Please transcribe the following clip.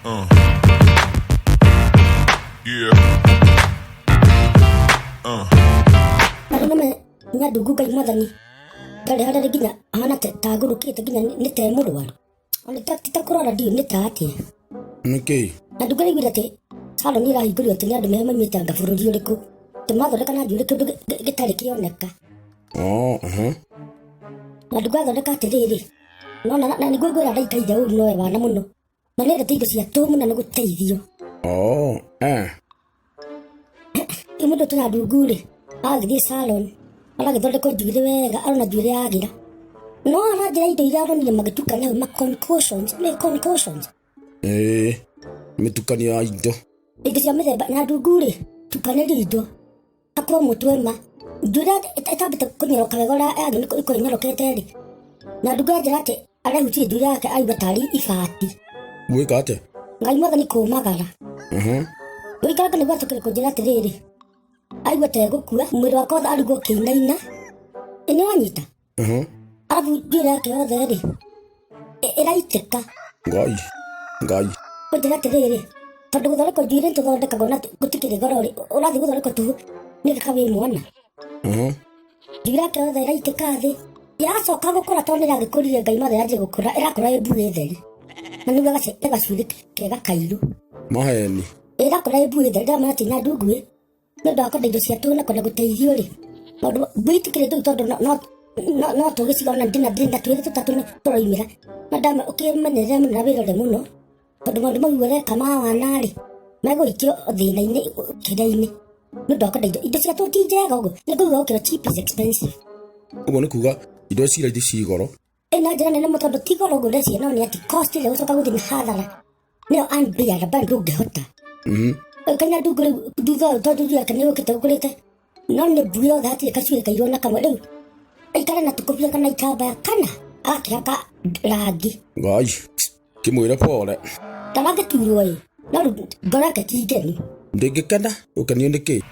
Yeah. Arĩa nĩ nyandungu Ngai mwathani ndarĩ harĩa nginya ahana ta agũrũkĩte nginya nĩ ta e mũrwaru. Ona ti ta kũrwara ndiũ nĩ ta atĩa. Nĩkĩ? Na ndungu araiguire atĩ salon ĩrahingũrirwo atĩ nĩ andũ maumĩte anga bũrũri ũrĩkũ. Atĩ mathondeka na njuĩrĩ kĩndũ gĩtarĩ kĩoneka. Oh, uh-huh. Na ndungu athondeka atĩrĩrĩ, nona na nĩguo ngwĩra ndaikaire ũru nowe wana mũno. Na nĩendete indo cia tũhũ mũno nĩ gũteithio. Oh, eh. Rĩu mũndũ tũna ndungu rĩ, agagĩthiĩ salon, aragĩthondekwo njuĩrĩ wega, arona njuĩrĩ yagĩra. No aranjĩra indo iria aronire magĩtukania hau, ma concoctions, nĩ concoctions. Ĩĩ. Mĩtukanio ya indo. Indo cia mĩthemba, na ndungu rĩ, tukanĩria indo. Hakwo mũtwe ma. Njuĩrĩ ĩtambĩte kũnyoroka wega ũrĩa yagĩrĩirwo ĩkorwo ĩnyorokete rĩ, na ndungu anjĩra atĩ arehutirie njuĩrĩ yake aigua tarĩ ibati. Gwĩka atĩa? Ngai mwathani kũmagara. Gũikaranga nĩguo acokere kũnjĩra atĩrĩrĩ, aigua ta egũkua, mwĩrĩ wakwa wothe arigwo ũkĩinaina. Ĩ nĩ wanyita? Arabu njuĩrĩ yake yothe rĩ, ĩraitĩka. Ngai. Ngai. Kũnjĩra atĩrĩrĩ, tondũ gũthondekwo njuĩrĩ nĩ tũthondekagwo na gũtikĩrĩ goro rĩ, ũrathiĩ gũthondekwo tu nĩ kaka wĩ mwana. Njuĩrĩ yake yothe ĩraitĩka thĩ. Yacoka gũkũra tondũ nĩ ĩragĩkũrire Ngai mothe yanjie gũkũra, ĩrakũra ĩ mbuĩ theri. Na nĩguo gacuĩrĩ kega kairũ. Maheni. Ĩrakũra ĩ mbuĩ theri, ndĩramenya atĩ Nyandungu ĩ, nĩ ũndũ wa kwenda indo cia tũhũ na kwenda gũteithio rĩ, maũndũ mbui itikĩrĩ tũu tondũ no tũgĩciga ona ndĩ na ndĩ na twĩrĩ tũtatũ nĩ tũroimĩra. No ndama ũkĩmenyerere mũno na wĩrore mũno, tondũ maũndũ mau ũreka ma wana rĩ, megũgũikio thĩna-inĩ kĩrĩa-inĩ. Nĩ ũndũ wa kwenda indo, indo cia tũhũ ti njega ũguo, nĩ ngũigua gũkĩra cheap is expensive. Ũguo nĩ kuga indo ici raithi ci goro. Ĩ na njĩra nene mũno tondũ ti goro ũguo ũreciria no nĩ atĩ cost ĩrĩa ũgũcoka gũthiĩ na hathara nĩyo unbearable ndũngĩhota. Kanya ndungu rĩu thutha ũyũ tondũ njuĩrĩ yake nĩ yũkĩte ũkũrĩte no nĩ mbui yothe hatirĩ gacuĩrĩ kairũ ona kamwe rĩu aikare na tũkũbia kana itambaya kana agakĩhaka rangi. Ngai, kĩmwĩre pole. Ndarangĩturwo ĩ no rĩu ngoro yake ti ngenu. Ndĩngĩkena, ũkenio nĩ kĩ?